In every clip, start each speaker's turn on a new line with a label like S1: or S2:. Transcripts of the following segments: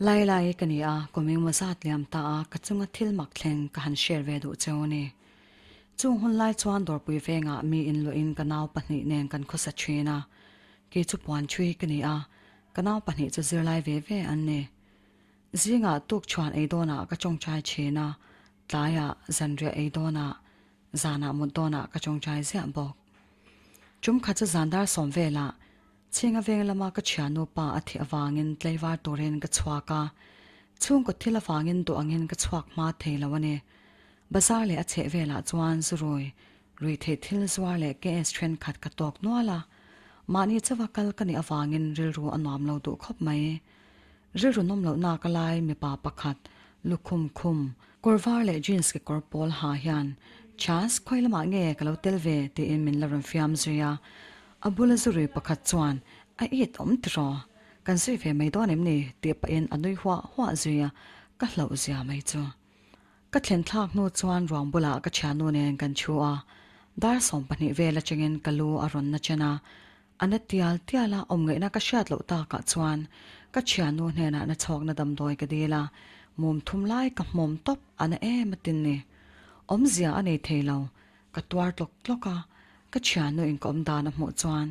S1: Lai lai ka ni a, kum engmaw zat liam ta a, ka chunga thil mak thleng ka han share ve duh cheu a ni. Chung hun lai chuan dawrpui vengah mi inluahin ka nau pahnih nen kan khawsa thin a, kei chu puan thui ka ni a, ka nau pahnih chu zirlai ve ve an ni. Zingah tukchhuan ei dawnah ka tawngtai thin a, tlaiah zanriah ei dawnah, zanah mut dawnah ka tawngtai ziah bawk. Tum khat chu zan dar sawm velah Chhinga veng lama ka thiannu pa a thih avangin tlaivar turin ka chhuak a, chhungkaw thil avangin duh angin ka chhuak hma thei lo a ni. Bazar leh a chheh velah chuan zurui, ruihtheih thil zuar leh KS thenkhat ka tawk nual a, mahni chauha kal ka nih avangin rilru a nuam lo duh khawp mai. Rilru nawm lohna ka lai mipa pakhat lukhum khum, kawr var leh jeans kekawr pawl ha hian, Chas, khawi lamah nge ka lo tel ve? tiin min la rawn fiam zui a. A bula zurui pakhat chuan, A it awm tiraw? Kan zui ve mai dawn em ni? tih pahin a nui huah huah zui a, ka hlauh zia mai chu. Ka thlen thlak hnu chuan ruang bulah ka thiannu nen kan thu a, dar 12 vel atangin ka lu a rawn na chen a, a na tial tial a, awmngaihna ka hriat loh takah chuan ka thiannu hnenah na chhawkna damdawi ka dil a, mum thum lai ka hmawm tawp a na em atin ni. Awmzia a nei thei lo, ka tuar tlawk tlawk a, ka thiannu in ka awm dan a hmuh chuan,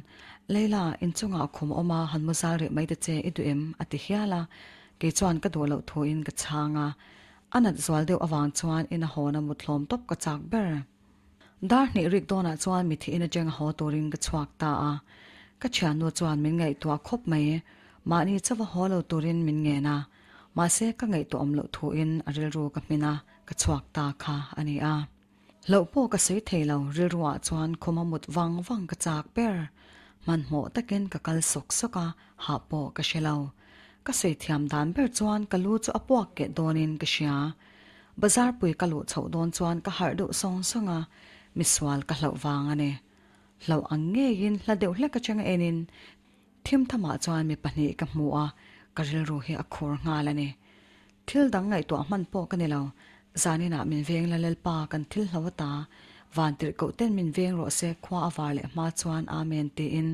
S1: Leila, inchungah khum a awm a, han mu zal rih mai ta che i duh em? a ti hial a, kei chuan ka duh loh thuin ka chhang a. A nat zual deuh avang chuan in a hawn a mut hlawm tawp ka chak ber. Dar hnih rik dawnah chuan mi thihin atang a haw turin ka chhuak ta a. Ka thiannu chuan min ngaihtuah khawp mai. Mahni chauha haw lo turin min ngen a. Mahse ka ngaihtuah awm loh thuin a rilru ka hmin a, ka chhuak ta kha a ni a. Hlauh pawh ka sawi thei lo, rilruah chuan khum a mut vang vang ka chak ber. Hmanhmawh takin ka kal sawk sawk a, hah pawh ka hre lo. Ka sawi thiam dan ber chuan ka lu chu a puak keh dawnin ka hria. Bazar pui ka luh chhoh dawn chuan ka harh deuh sawng sawng a, misual ka hlauh vang a ni. Hlauh ang ngeiin hla deuh hlek atanga enin thim thamah chuan mi pahnih ka hmu a, ka rilru hi a khur nghal a ni. Thil dang ngaihtuah hman pawh ka ni lo, zaninah min veng la Lalpa kan thil hlo ata, van tirh koh ten min veng rawh se khua a var leh hma chuan Amen tiin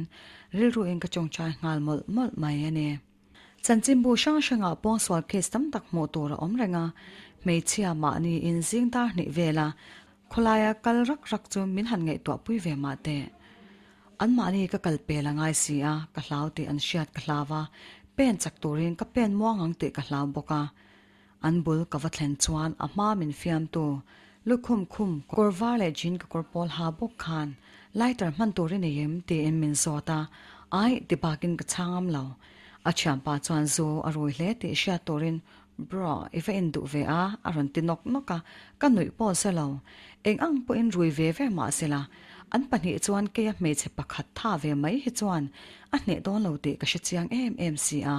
S1: rilruin ka tawngtai nghal mawlh mawlh mai a ni. Chanchinbu hrang hrangah pawngsual case tam tak hmuh tur a awm reng a, hmeichhia mahni in zing dar hnih vela khawlaia kal rak rak chu min han ngaihtuah pui ve mah teh. Anmahni ka kal pel a ngai si a, ka hlau tih an hriat ka hlau a, pen chak turin ka pen muang ang tih ka hlau bawk a. An bul ka va thlen chuan a hma min fiamtu lukhum khum kawr var leh jean ka kawr pawl ha bawk khan lighter hman tur i nei em tiin min zawt a, aih ti bakin ka chhang am lo. A thianpa chuan zu a rui hle tih hriat turin Bro, i va induh ve a, a rawn ti nawk nawk a, ka nuih pawh se lo. Eng ang pawhin rui ve ve mah se la, an pahnih chuan keia hmeichhe pakhat tha ve mai hi chuan a hneh dawn lo tih ka hre chiang em em si a.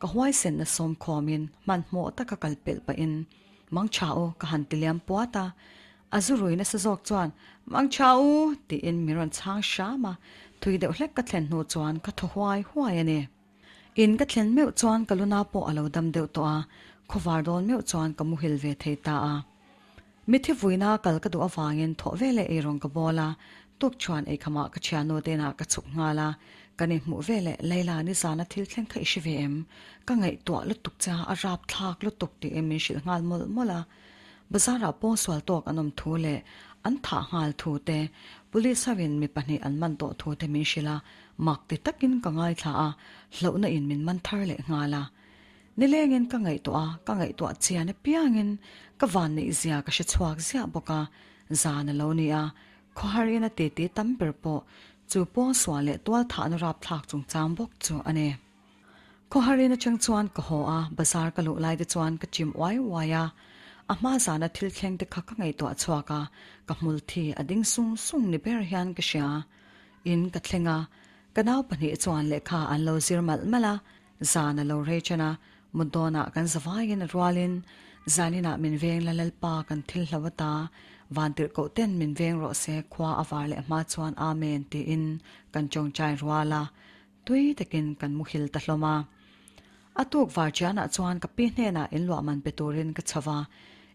S1: Ka huaisenna sawm khawmin hmanhmawh taka kal pelh pahin, Mang tha u, ka han ti liam puat a. A zu rui nasa zawk chuan, Mang tha u, tiin min rawn chhang hram a, thui deuh hlek ka thlen hnu chuan ka thaw huai huai a ni. In ka thlen meuh chuan ka luna pawh a lo dam deuh tawh a, khawvar dawn meuh chuan ka muhil ve thei ta a. Mithi vuina kal ka duh avangin thawh veleh eirawng ka bawl a, tukchuan eikhamah ka thiannu te inah ka chhuk nghal a, kan inhmuh veleh Leila nizana thil thleng kha i hre ve em? Ka ngaihtuah lutuk che a, a rapthlak lutuk tiin min hrilh nghal mawlh mawlh a. Bazar-ah pawngsual tawk an awm thu leh an thah nghal thu te, Police ho-in mi pahnih an man tawh thu te min hrilh a, mak ti takin ka ngaithla a, hlauhna in min man thar leh nghal a. Nilengin ka ngaihtuah a, ka ngaihtuah chian apiangin ka vanneih zia ka hre chhuak ziah bawk a, zan a lo ni a, khawharin a titi tam ber pawh chu pawngsual leh tualthahna rapthlak chungchang bawk chu a ni. Khawharin atang chuan ka haw a, bazar ka luh lai te chuan ka chim uai uai a, a hma zana thil thleng te kha ka ngaihtuah chhuak a, ka hmul thi a ding sung sung ni ber hian ka hria. In ka thleng a, ka nau pahnih chuan lehkha an lo zir malh malh a, zan a lo rei chen a, mut dawnah kan zavaiin a rualin zaninah min veng la Lalpa kan thil hlo ata, vantirhkoh ten min veng rawh se khua a var leh hma chuan Amen tiin kan tawngtai rual a. Tui takin kan muhil ta hlawm a. A tuk varṭianah chuan ka pi hnenah inluah man pe turin ka chho va.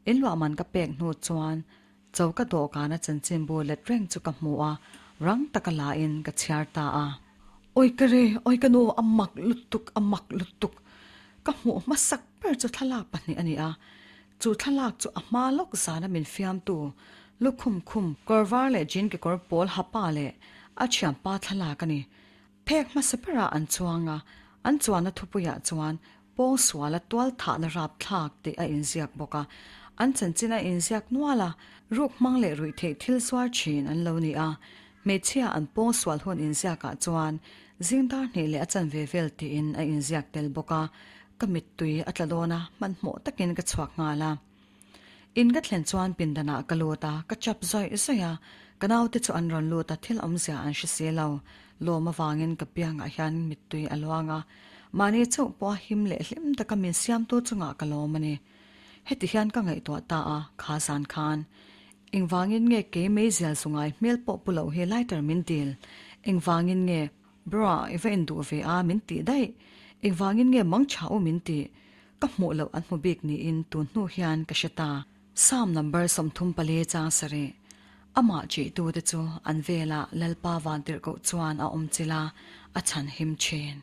S1: Inluah man ka pek hnu chuan choka dawhkana chanchinbu let reng chu ka hmu a, rang taka lain ka chhiar ta a. Awi ka re, awi ka nu, a mak lutuk, a mak lutuk. Ka hmuh hmasak ber chu thlalak pahnih a ni a, chu thlalak chu a hma lawk zana min fiamtu lukhum khum kawr var leh jean kekawr pawl ha pa leh a thianpa thlalak a ni. Phek hmasa berah an chuang a, an chuanna thupuiah chuan pawngsuala tual thahna rapthlak tih a inziak bawk a, an chanchin a inziak nual a, ruk hmang leh ruih theih thil zuar thin an lo ni a, hmeichhia an pawngsual hun inziakah chuan zingdar hnih leh a chanve vel tiin a inziak tel bawk a, ka mittui a tla dawn a, hmanhmawh takin ka chhuak nghal a. In ka thlen chuan pindanah ka lut a, ka chap zawih zawih a, ka naute chu an rawn lut a, thil awmzia an hre si lo. Lawm avangin ka piangah hian mittui a luang a, mahni chauh pawha him leh hlim taka min siamtu chungah ka lawm a ni. Heti hian ka ngaihtuah ta a, kha zan khan engvangin nge kei meizial zu ngai hmel pawh pu loh hi lighter min dil? Engvangin nge bra i va induh ve a min tih daih? Engvangin nge mangtha u min tih? Ka hmuh loh an hmu bik niin tun hnu hian ka hre ta. Psalm number 34 chang sarih. Amah ṭihtute chu an velah Lalpa vantirhkoh chuan a awm chilh a, a chhan him ṭhin.